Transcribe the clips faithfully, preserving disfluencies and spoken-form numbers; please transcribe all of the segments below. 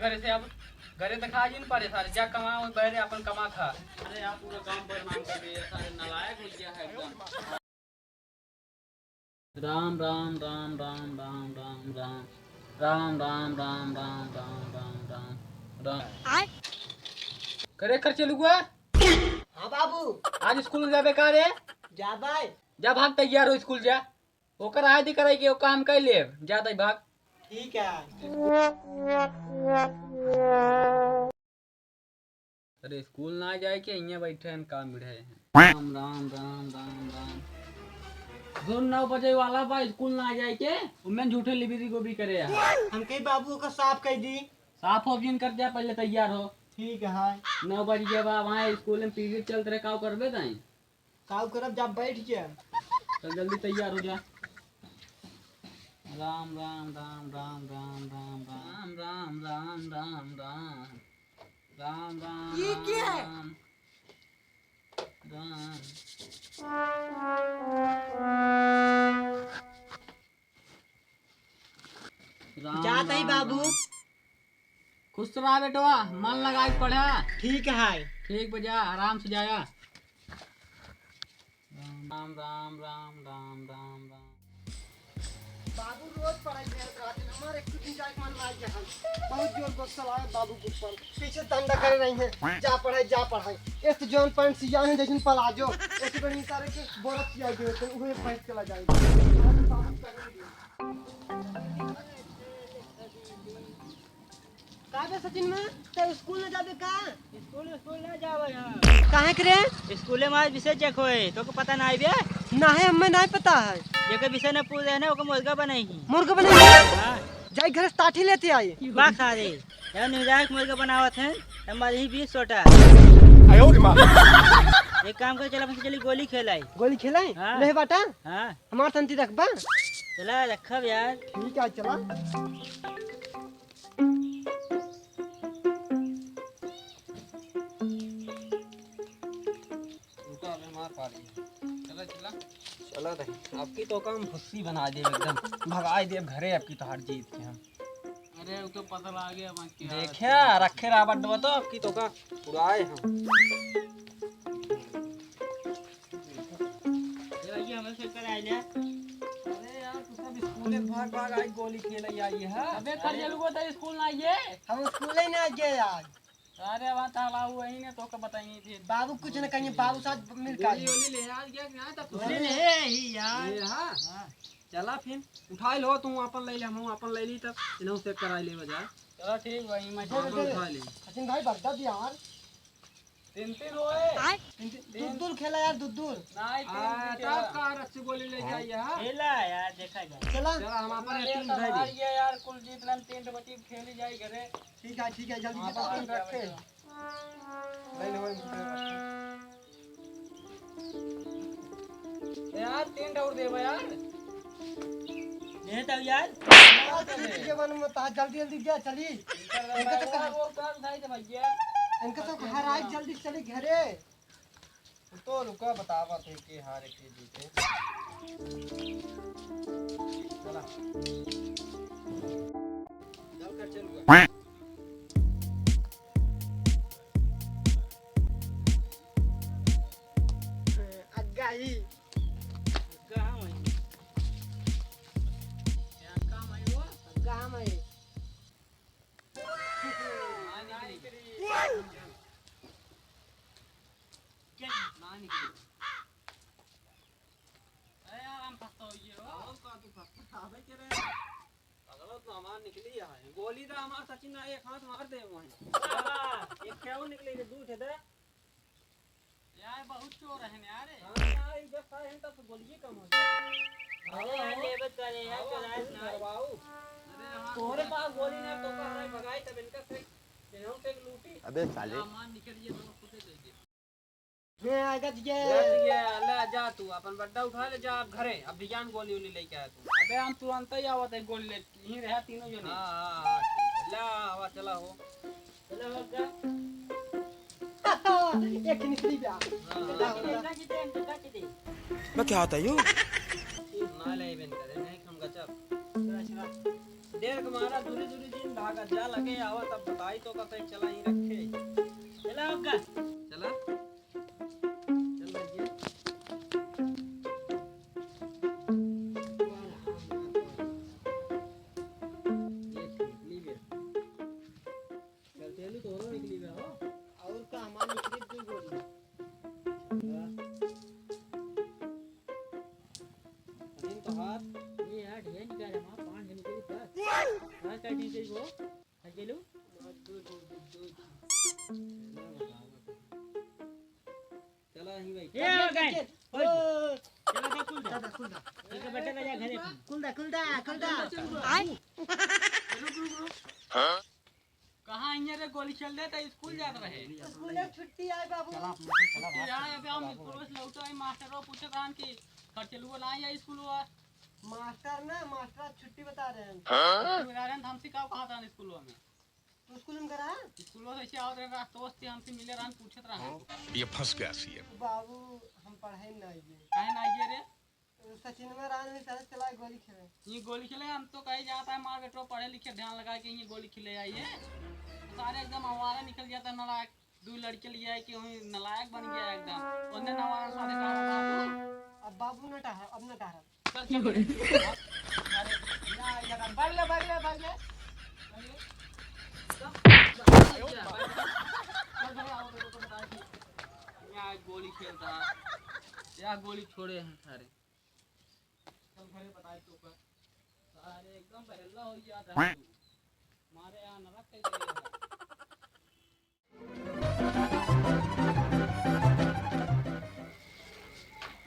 अरे से अब घरे त खा जिन पड़े सारे, जा कमा, वही बहरे अपन कमा खा। अरे यार, पूरा गांव बदनाम कर दिया, सारे नालायक हो गया है एकदम। राम, राम, राम, राम। करे खर्चे लुगुआ? हाँ बाबू। आज स्कूल जाबे का रे? जाबे। जा भाग, तैयार हो, स्कूल जा। ओकर आदि कराई के, ओकर हम कई लेब। जा तई भाग। ठीक है। अरे, स्कूल ना जाए के, इहाँ बैठे हैं, काम बिढ़े हैं। राम, राम, राम, राम, राम। जो नौ बजे वाला बा, स्कूल ना जाए के, उमें झूठे लिबिरी गोबरी करे हैं। हम कही बाबू ओका साफ कह दी। साफ हो जिन कर जा, पहले तैयार हो। ठीक है। नौ बज गया बा, वहाँ स्कूल में पीरियड चलत रहे, का करबे ताई? काऊ करब, जा बैठ जा। चल जल्दी तैयार हो जा। राम, राम, राम, राम। राम, राम, ये क्या है? राम। राम, जात ही राम, बाबू। राम। खुश रहा बेटवा, मन लगा के पढ़ा। ठीक है। ठीक बजा, आराम से जाया। राम, राम, राम, राम, राम, राम। बाबू रोज पढ़ाई देत रहते, हमारे एक दिन जाए के मन ना गया। बहुत जोर गुस्सा आया बाबू के ऊपर, कैसे धंधा करे नहीं है, जा पढ़ाई, जा पढ़ाई। एक तो जौन पैंट सिया है जैसे प्लाजो, ऐसे बड़ी सारे के बोरत सिया दे तो उहे पहन के ला जाए। बाबू पहन के। का बे सचिन मा, ते स्कूल न जाबे का? स्कूल, स्कूल ना जावे हम। काहे के रे? स्कूले में आज विषय चेक होए, तोके पता ना आइबे? ना है, हमें ना पता है। जेके विषय न पूछ रहे ना, ओके मुर्गा बनाई ही। मुर्गा बनाई ही? हाँ। जाई घर से टाठी लेते आई। बा खा रे, यार निर्धायक मुर्गा बनावत हैं, हमारे ही बीस सोटा। आयो रे माँ। एक काम कर, चल अपन से चली गोली खेलाई। गोली खेलाई? हाँ। ले बाटा? हाँ। हमार तंती रखबा? चला रखब यार। ठीक है, चला। रुका, अबे मार पा रही है। चला, चला। चला दे। आपकी तो काम भुस्सी बना दे एकदम। भगाई दे घरे आपकी तो हार जीत के हम। अरे, उके पता लागे अब क्या देखे, रखे रहा बड्डवा तो आपकी तो का उड़ाए हम। ये भैया, हमें से कराई ले। अरे यार, तू सब स्कूले भाग भाग आई गोली खेले आई है। अबे, कल ये लोग तो स्कूल ना आइए। हम स्कूले ही ना गए आज। अरे, वहाँ ताला वही ने तोके बताइए थे। बाबू कुछ न कहिए, बाबू साथ मिल के गोली आइए। वोली ले आज गया कि ना, तब गोली ले ही यार। ले, हाँ। हाँ। चला फिर, उठाई लो, तू अपन ले ले, हम अपन ले ली, तब इन्हों से कराई ले बजा। चलो ठीक भाई, मैं चलो, चलो। उठा ले। सचिन भाई, बता दे यार। तीन तीन होए। तीन तीन, दूर दूर खेला यार, दूर दूर। नहीं, तीन आ, तीन खेला। तब का रस्सी गोली ले जाइए, हाँ? खेला यार, देखा जाए। चला। चला, हम अपन अरे, तीन तो भाई हार गया यार, कुलजीत ने तीन बची खेली जाए घरे। ठीक है, ठीक है, जल्दी आप बता। अपन रखे। ले ले भाई, मुझे रखे। यार, तीन ठो और देबा यार। दे तब यार। यार, चल, ठीक है, मन में तो जल्दी, जल्दी गया, चली। इनका तो इनका तो और, और का उठाई दे भैया। इनका तो घर आई, जल्दी चली घरे। तो रुका, बतावा थे के हारे के जीते। चला। चल कर चल रुका। अग्गा ही। अग्गा हम है। अग्गा हम है वो। अग्गा हम है। ना निकली। ना निकली। अरे यार, हम फंसता हो ये हो। हम का तू फंसता? अबे के रे। पगला तो हमार निकली है। गोली दा हमार सचिन ना एक हाथ मार दे वहीं। एक क्या वो निकले रे, दू ठे दे। यार, बहुत चोर है यार। हाँ, यार, ई जब खाए हैं तब तो गोलिये कम हो जाए। अरे यार, लेबे करे यार, आओ, चोराए ना। करवाओ। अरे हाँ, तोरे पास गोली ना तो कह रहा है भगाई, तब इनका से, इन्हों से एक लूटी। अबे साले। सामान निकल ये तो खुदे दे दे। ये आ गज ये। गज ये, ले जा तू, अपन बड्डा उठा ले जा, अब घरे, अब भिजान गोली उली लेके आ तू। अबे हम तुरंत ही आवत है गोली ले। यहीं रहा तीनों जने। हाँ, हाँ, हाँ, ठीक है। ला, आवा, चला हो। चला हो, जा। एक निकली जा। हाँ, चला हो, हाँ। जा। मैं क्या आता हूँ? ना ले बेन करे, नहीं हम गचब। चला, चला। देख मारा, दूरी, दूरी दिन कागज जा लगे आवा तब बताई तो का सही चला ही रखे। चला अब का? चला। चल भैया। ये निकली बे। चल, चलू तोरो निकली बे हो। और का हमार निकली दू गोली। हाँ। अरे तो हाथ। ये यार, ढेर निकाल हमार पाँच निकली बस। हाँ, कर दी गई वो। चलो। चला ही भाई। ए, चल, चल, गए। चल। ओ। चला, दे, कुल दे। दादा, कुल दा। एक बेटा ले जा घरे। कुल दा, कुल दा, कुल दा। आय। रुक, रुक, रुक। कहाँ हियाँ रे गोली खेल दे, त स्कूल जात रहे। स्कूल में छुट्टी आए बाबू। छुट्टी आए, अबे हम स्कूल से लौटे आए, मास्टरो पूछत रहन कि खर्चलुआ ना आया स्कूल हुआ। मास्टर ना, मास्टर आज छुट्टी बता रहे हैं। छुट्टी बता रहे हैं, त हमसे का कहत रहन स्कूल में। तो स्कूल में करा? स्कूल से ऐसे आवत रहे, रात दोस्त से हमसे मिले रहन, पूछत रहन। ये फंस गया सीएम। बाबू, हम पढ़ाई ना आइए। काहे ना आइए रे? सचिन में रान में तरह चला गोली खेले। ये गोली खेले, हम तो कहीं जाता है मार बेटो पढ़े लिखे ध्यान लगा के ये गोली खेले आई है। सारे एकदम आवारा निकल जाता है नालायक। दो लड़के लिए आए कि वही नालायक बन गया एकदम। उन्हें नवारा सारे कहा था तू। अब बाबू न टहर, अब न टहर। चल, चल। अरे, या, या, बढ़ ले, बढ़ ले, बढ़ ले। बढ़ ले। चल, बढ़ ले, बढ़ ले। चल, बढ़ ले, आओ, मेरे को बता कि यहाँ गोली खेलता। या गोली छोड़े हैं सारे। चल घरे बताई तो का। सारे एकदम बहेला हो गया था तू। मारे यहाँ नरक कह दिया।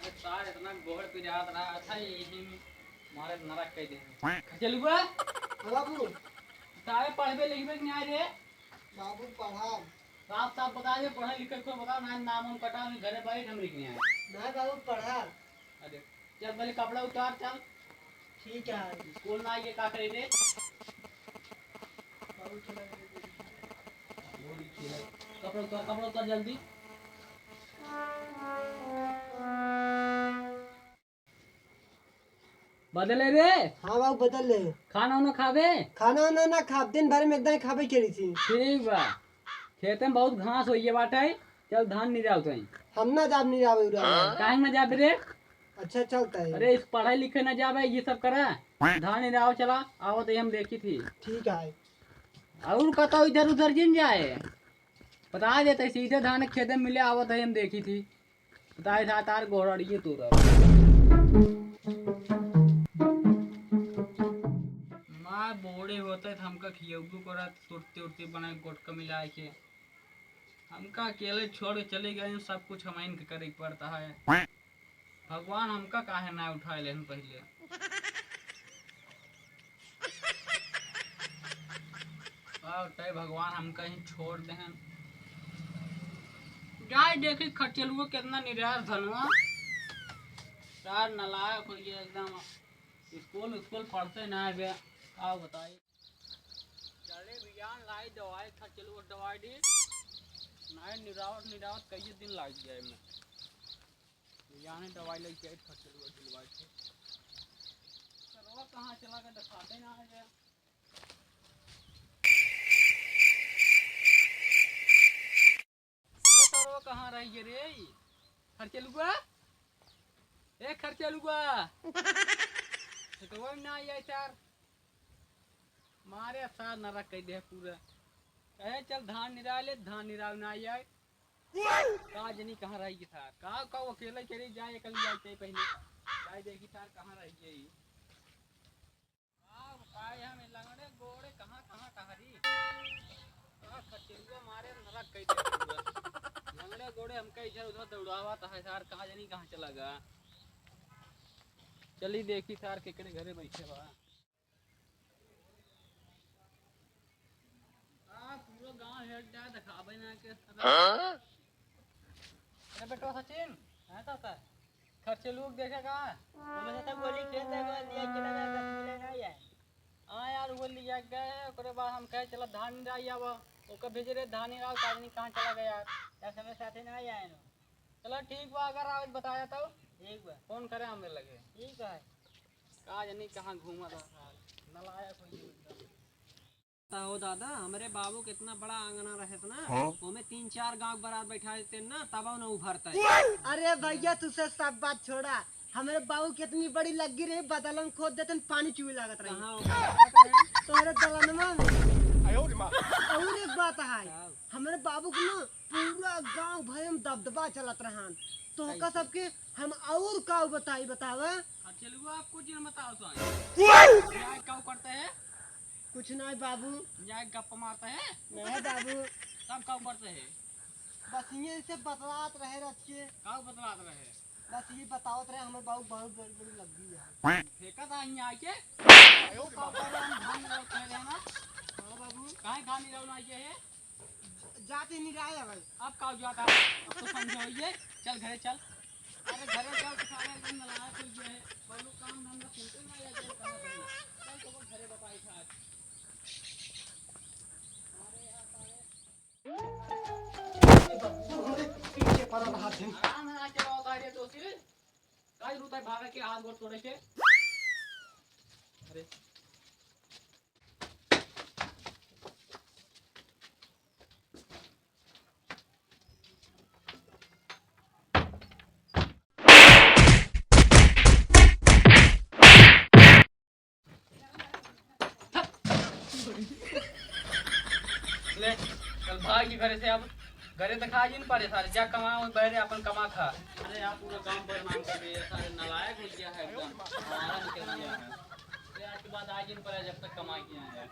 अरे सार इतना गोड़ पिरात रहा था, यही में मारे नरक कह दिया। खर्चलुआ? हाँ बाबू। सारे पढ़बे लिखबे कि नहीं रे? बाबू पढ़ा। साफ साफ बता दे, पढ़े लिखे को बता, ना नाम हम कटा, नहीं घरे बैठ हम लिखने आए। ना बाबू पढ़ा। अरे, चल पहले कपड़ा उतार, चल। ठीक है। स्कूल ना आइए, का करे रे? कपड़ा उतार, कपड़ा उतार जल्दी। बदले रे। हाँ बाबू, बदल ले। खाना उना खाबे? खाना उना ना खाब, दिन भर में एक दाई खाबे के रही थी। ठीक बा। खेते में बहुत घास होइए बाटे, चल धान निरावत हई। हम ना जाब निरावे उरावे। काहे ना जाबे रे? अच्छा चलता है। अरे इस पढ़े लिखे ना जाबे, ये सब करा। धान निराव चला, आवत है हम देखी थी। ठीक है। और कतौ इधर उधर जिन जाए, बता देते सीधे धान खेते में मिले आवत है हम देखी थी। बताए था तार गोड़ड़िए तोरा। माँ बूढ़े होते त हमका खियौबो करत, सुरती उरती बनाए, गोटका मिलाए के। हमका अकेले छोड़ के चले गए, सब कुछ हमइन के करे के पड़ता है। भगवान हमका काहे ना उठाए लेन पहिले। और तय भगवान हमका ही छोड़ देहन। जाए देखी खर्चलुआ कितना निराश धनवा। यार नालायक हो गया एकदम। स्कूल, स्कूल पढ़ते ना है बे। का बताई? चले बियान लाई दवाई खर्चलुआ दवाई दी। नाय निरावत, निरावत कई दिन लाग जाए में। बियाने दवाई लेके आई खर्चलुआ दिलवाई थे। सरवा कहाँ चला गया, दिखाते ना है बे। ए सरवा कहाँ रह गए रे? खर्चलुआ? ए खर्चलुआ? तो कोई ना आया यार। मारे सार नरक कह दे पूरा। कहे चल धान निराव ले, धान निराव ना आया। का जनी कहाँ रह गई सार? का, का अकेले के रही जाए, एकल जाए पहले। जाए देखी सार कहाँ रह गई। का बताए हम लंगड़े गोड़े कहाँ, कहाँ टहरी? का खचेरुआ मारे नरक कई दे पूरा। लंगड़े गोड़े हमका इधर उधर दौड़ावत है सार, कहाँ जानी कहाँ चला गा। चली देखी सार केकरे घरे बैठे बा। आ, पूरा गांव हेड जा देखावे ना के। हाँ? अरे बेटवा सचिन, हाँ चाचा। खर्चे लोग देखे का? बोले चाचा गोली खेल दे, गोली लिया के लगा, बस मिले ना ये। हाँ यार, वो लिया गए, ओकरे बाद हम कहे चला धान निराई आवा। ओकर भेजे रहे धान निराव, का जानी कहाँ चला गया यार। यार समय साथे ना आया है ना। चला ठीक बा, अगर आवे बताया तो। ठीक बा। फोन करे हमरे लगे। ठीक है। का जानी कहाँ घूमा था साल। नलायक हो ये एकदम। तो हो दादा, हमरे बाबू के इतना बड़ा आंगना रहत ना, हाँ? ओमे तीन चार गांव बारात बैठा देते ना, तब न उभरते। अरे भैया, तुसे सब बात छोड़ा, हमरे बाबू के इतनी बड़ी लग्गी रही, बदलन खोद देते न, पानी चुए लागत रही। कहाँ उभरत रहे? तोहरे दलनमा में। और एक बात है, का? हमरे बाबू के ना पूरा गांव भर में दबदबा चलत रहन। तो का सबके हम और का बताई, बतावा? हाँ, चलुआ, आप कुछ न बताओ तो। न्याय का करते हैं? कुछ नहीं बाबू। न्याय गप्पा मारते हैं? नहीं बाबू। तब का करते हैं? बस ये से बतलात रहे रच के। का बतलात रहे? बस ये बतावत रहे, हमरे बाबू बहुत बड़ी बड़ी लग्गी है। फेंका था यहाँ आके। तो का कर रहे हम धान निकाल के रहे ना? हाँ बाबू। काहे धान निकाल आके है? जाते नहीं रहा है भाई। अब का जाता? अब तो समझो ये। चल घरे चल। अरे घरे चल, तो सारे एकदम नालायक हो गया है। बबलू काम धंधा सुनते ना, या चल कहाँ घूमना? चल तो घरे बताई था। अरे यार, सारे। पीछे पड़ा रहा थे। आराम है, आके बहुत आ रही है दोस्ती रे। काज रूता है, भागा के हाथ गोड़ तोड़े के। अरे। ले, चल भाग जी घरे से अब। घरे तो खा जिन पड़े सारे, जा कमा, वही बहरे अपन कमा खा। अरे यार, पूरा काम बदनाम कर दिए, सारे नालायक हो गया है एकदम, हमारा निकल गया है। ये आज के बाद आ जिन पड़े जब तक कमा किया है।